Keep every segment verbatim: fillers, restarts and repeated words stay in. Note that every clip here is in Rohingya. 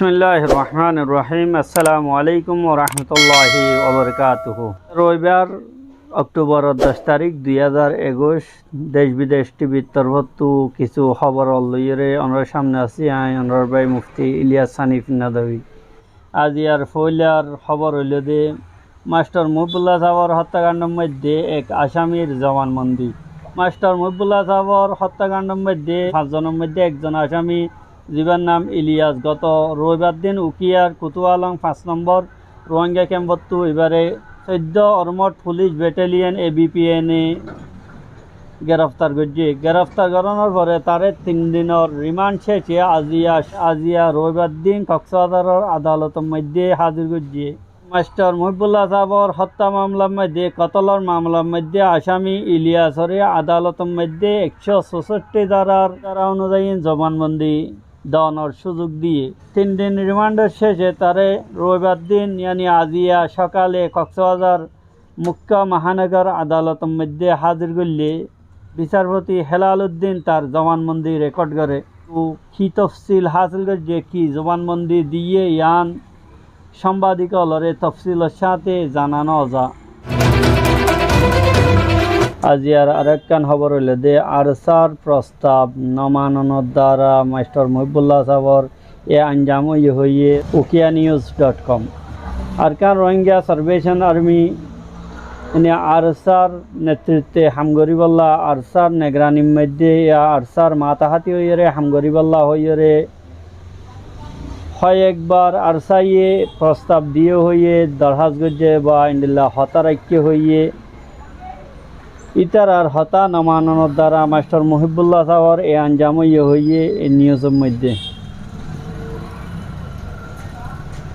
Bismilláhir rohmánir rohím. Assalamu aléikum wa rahmatulláhi wa barakátuhu. Roibar, Okthóboror doc tarík, dui házar ekuic, Dec Bidec thíbir torfóttu kissú hóbor loiyóre onórar sámne así aññí, onórar bái Mufti Iliyas Hanif Nadwi. Aziyar foóilar hóbor óilde, Mastor Muhíbulla sábor hóttakandor moiddé ek asámir zomanbondi. Mastor Muhíbulla sábor hóttakandor moiddé fañszonor moiddé ekzon asámi, zibár nam Iliyas, goto roibar din Ukiyar Kutualong fañs nombor Ruáingga kemfóttu ibáre soiddó Armod Fulic Betaliyon, A B P N, e gereftar goijjé. Gereftar gorónor fore taré tin dinor rimand céce aziya, aziya roibar din Koksbazaror adalotor moiddé házir goijjé. Mastor Muhíbulla sábor hótta mamlar moiddé, kotolor mamlar moiddé asámi Iliyasoré adalotor moiddé ekcó sósoittí dárar, dára onuzayi zomanbondi donor cúzuk diyé. Tin din rimandor céce taré roibar din, yáni aziya sokale Koksbazar Mukka Mahanogor adalotor moiddé házir goillé bisarfoti Helaluddin tar zomanbondi rekod goré. Ó ki tofsil hásil goijjé, ki zomanbondi diyé, yián sambadikólore tofsilor sáñte zana no za. Aziyar arekkán hóbor óilde, ARSAr prostab no manonor dára Mastor Muhíbulla sábor e anjam óiye hoiyé Ukiya News dot com. Arakan Rohingya Salvation Army, yáni ARSAr netritte ham goríbolla, ARSAr negeranir moiddé ya ARSAr matahati óiyore ham goríbolla hoiyore hoyekbar ARSAye prostab diyé hoiyé dorhas goijjé ba endilla hotá raikké hoiyé. Ítarar hotá no manonor dára Mastor Muhíbulla sábor e anjam óiye hoiyé e niyusor moiddé.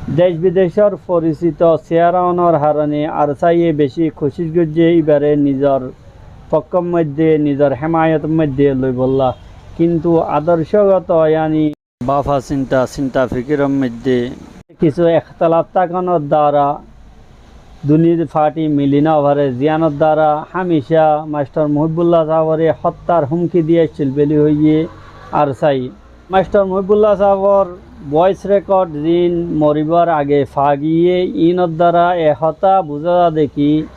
Dec bidecor forisito siyara onor harone ARSAye beci kucíc goijjé íbare nizor fokkor moiddé, nizor hemayotor moiddé loibolla. Kintu adorcogoto, yáni bafa sinta, sinta fikiror moiddé kissú ektelaf tákonor dára, duni fati mili no fare, ziyánor dára hámica Mastor Muhíbulla sábore hottar húmki di accíl buli hoiyé ARSAye. Mastor Muhíbulla sábor voice record ziín moribar age fa giyé, iínor dára e hotá buzá za de ki,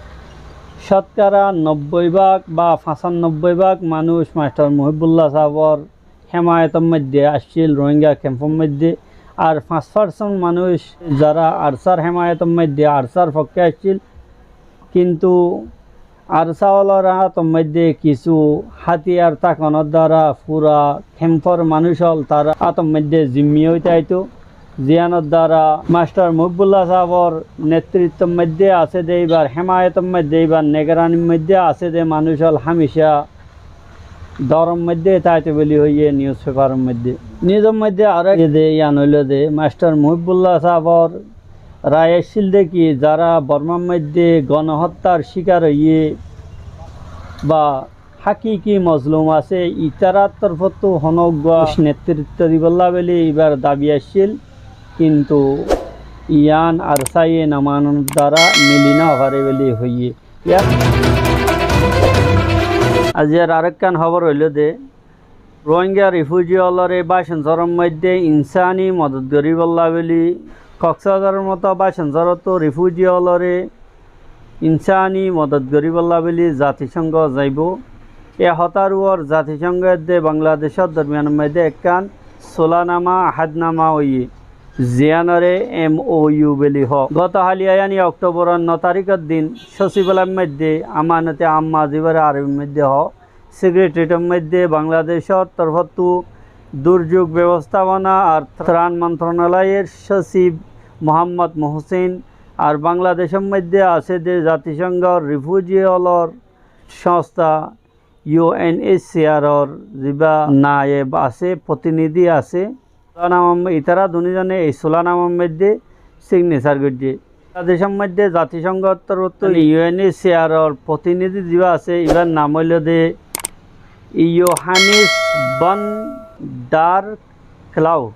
cótkara nobboi bák ba fañsanobboi bák manúic Mastor Muhíbulla sábor hemayotor moiddé accíl Rohingya kemfor moiddé. Ar fañs percent manúic zará ARSAr hemayotor moiddé, ARSAr fokké accíl, kintu ARSA ólor átor moiddé kissú hátiyar tákonor dára fura kemfor manúic ól tar átor moiddé zimmi ói táito. Ziyánor dára Mastor Muhíbulla sábor netrittor moiddé asé de íbar, hemayotor moiddé íbar, negeranir moiddé asé de manúic ól hámica doror moiddé táito buli hoiyé niyus fefaror moiddé. Niyusor moiddé aró de yián óilde, Mastor Muhíbulla sábor rai accíl de ki, zará Bormar moiddé gonohottar cíkar óiye ba hákiki mozlum asé, ítarar torfóttu honó uggwá netritto dibolla buli íbar dabi accíl, kintu yián ARSAye no manonor dára mili no fare buli hoiyé. Yá, aziyar arekkán hóbor óilde, Rohingya rifuji ólore Bácansoror moiddé insáni modot goríbolla buli, Koksbazaror moto Bácansorottu rifuji ólore insáni modot goríbolla buli Zatisongo zaibou. E hotár uore Zatisongo edde Bangladecor dormiyanor moiddé ekkán sulanama, ahadnama óiye, ziyánore M O U buli hoó. Goto háliya, yáni Okthóboror no taríkor din, sosibalayar moiddé amanote amma, zibáre Arobir moiddé hoó, sekretaritor moiddé Bangladecor torfóttu durzug bebostafona ar tran montronaloyor sosib Muhammod Muhsin ar Bangladecor moiddé asé de Zatisongor rifuji ólor songstha U N H C R or zibá nayeb asé, protinidhi asé, sulanama, ítara dunizone ei sulanamar moiddé signesar goijjé. Bangladecor moiddé Zatisongor torfóttu U N H C R or protinidhi zibá asé, íbar nam óilde Yohannes van der Klauw.